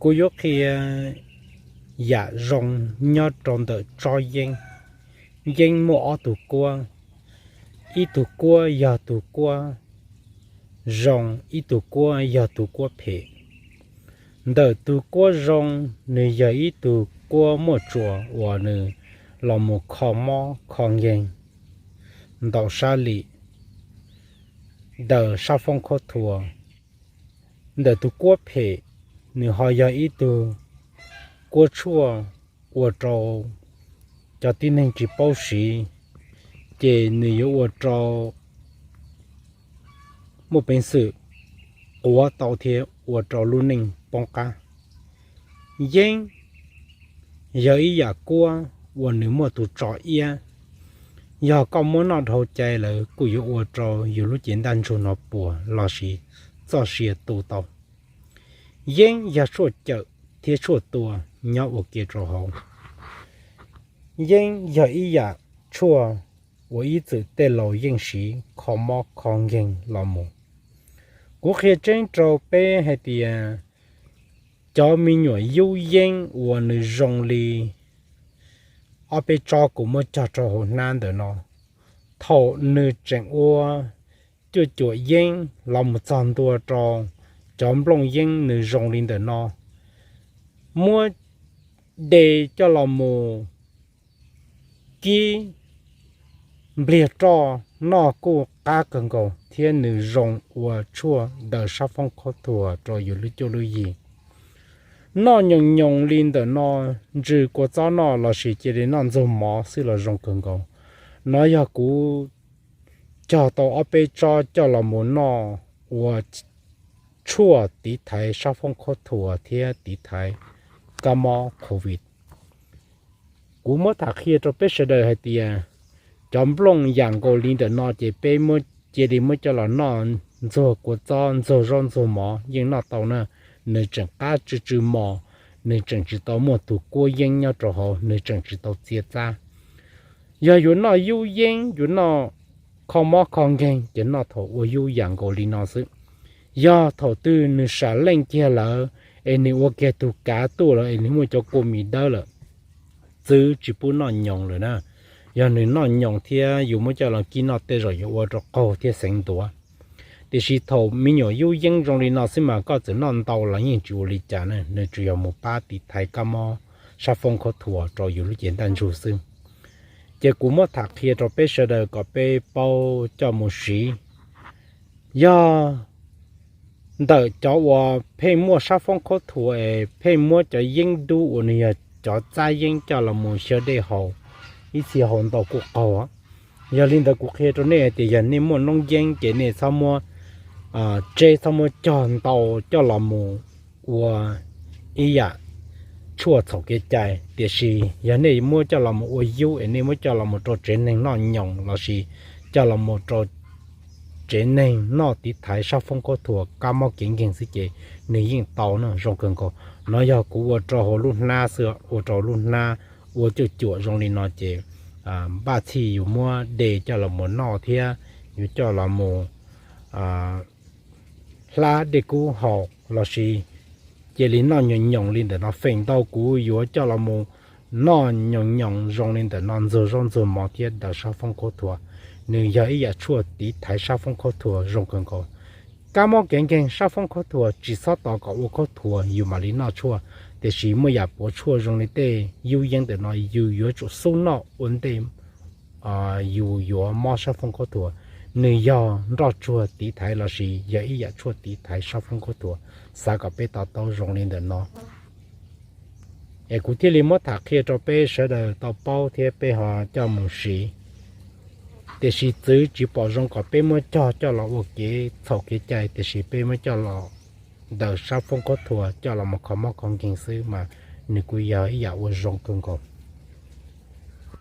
Kuv yuav qhia yam zoo nyob rau ntawm tsob yeeb. Yeeb muaj ob tug kuab, ib tug kuab yog tus kuab zoo, ib tug kuab yog tus kuab phem. Ntawm tus kuab zoo, nws yog ib tug kuab muaj tsuas uas nws los mus kho mob kho nkeeg ntau sab li daws sab foob khaub thuas. Ntawm tus kuab phem, nws ho yog ib tug kuab tshuaj ua rau cov tib neeg tsis paub siv, ces nws yuav ua rau muaj peev xwm quav tau thiab ua rau lub neej poob qab. Yeeb yog ib yam kuab uas nws muaj tus tso iab. Yog koj muab noj dhau cai lawm kuj yuav ua rau yus lub cev ntaj ntsug no puas lossis txoj sia tu tau. Yeeb yog tshuaj cawm thiab tshuaj tua nyob ua ke rau hauv. Yeeb yog ib yam tshuaj uas ib txwm tej laus yeej siv kho mob kho nkeeg los mus. Kuv qhia tseeb rau peb hais tias cov me nyuam yub yeeb uas nws zoo li ob peb tsob kuv muab cog rau hauv hnab ntawm no, thaum nws tseem ua cuaj cuam yeeb los mus txog ntua rau cov nplooj yeeb nws zoo li ntawm no, muab de coj los mus kib npliag roj noj kuj qab kawg nkaus thiab nws zoo ua tshuaj daws sab foob khaub thuas rau yus lub cuab lub yig. Noj nyoos nyoos li ntawm no, ntsws kua txob noj lossis cia li noj ntxuag mov xwb los zoo kawg nkaus. No yog kuv cog tau ob peb tsob coj los mus noj ua tshuaj tiv thaiv sab foob khaub thuas thiab tiv thaiv kab mob covid. Kuv muab tham qhia rau peb sawv daws hais tias cov nplooj yam nkaus li ntawm no ces peb cia li muab coj los noj ntxuag kua txob ntxuag zaub ntxuag mov yeej noj tau na. Nws tseem qab tsw tsw mos, nws tseem tsis tau muaj tus kuab yeeb nyob rau hauv, nws tseem tsis tau txia txab. Yog yuav noj yub yeeb yuav noj kho mob kho nkeeg ces noj thaum ua yub yam nkaus li no xwb. Yog thaum twg nws sam leej kiag lawm es nws ua kiag tus kav tuaj lawm es nws muaj cov kua mis dawb lawm, txwv tsis pub noj nyoos lawm na. Yog nws noj nyoos thiab yus muab coj los kib noj tej zaum yuav ua rau qaug thiab xeev ntuav. Tiam sis thaum me nyuam yub yeeb zoo li no xwb mas koj txawm noj ntau los yeej tsis ua li cas na, nws tsuas yog mus pab tiv thaiv kab mob sab foob khaub thuas rau yus lub cev ntaj ntsug xwb. Ces kuv muab tham qhia rau peb sawv daws kom peb paub coj mus siv. Yog ntawm cov uas pheej muaj sab foob khaub thuas es pheej muab cov yeeb dub uas nws yog cov txab yeeb coj los mus xyaw dej haus, ib txhia haus ntau kuj qaug. Yog li ntawd kuv qhia rau nej hais tias yog nej muaj noob yeeb ces nej txhob muab tseb, txhob muab cog ntau coj los mus ua ib yam tshuaj txhaum kev cai. Tiam sis yog nej muab coj los mus ua yub es nej muab coj los mus rau tsev neeg noj nyoos lossis coj los mus rau tsev neeg noj tiv thaiv sab foob khaub thuas kab mob kev nkeeg xwb ces nws yeej tau na, zoo kawg nkaus. No yog kuv ua rau hauv lub hnab xwb, ua rau lub hnab ua cuaj cuam zoo li no ces npaj txhij yus muab de coj los mus noj thiab yuav coj los mus hlab dej kub haus lossis cia li noj nyoos nyoos li ntawm no. Feem ntau kuv yuav coj los mus noj nyoos nyoos zoo li ntawm no, ntxuag zaub ntxuag mov thiab daws sab foob khaub thuas. Nws yog ib yam tshuaj tiv thaiv sab foob khaub thuas zoo kawg nkaus. Kab mob kev nkeeg sab foob khaub thuas tsis txhob tos kom ua khaub thuas yus mam li noj tshuaj, tiam sis muaj yam puav tshuaj zoo li tej yub yeeb ntawm no yus yuav tsum xub noj ua ntej yus yuav mob sab foob khaub thuas. Nws yog nroj tsuag tiv thaiv lossis yog ib yam tshuaj tiv thaiv sab foob khaub thuas. Xav kom peb to taub zoo li ntawm no es kuv thiaj li muab tham qhia rau peb sawv daws tau paub thiab peb ho coj mus siv. Tiam sis txwv tsis pom zoo kom peb muab cog coj los ua kev txhaum kev cai, tiam sis peb muab coj los daws sab foob khaub thuas coj los mus kho mob kho nkeeg xwb mas nws kuj yog ib yam uas zoo kawg nkaus.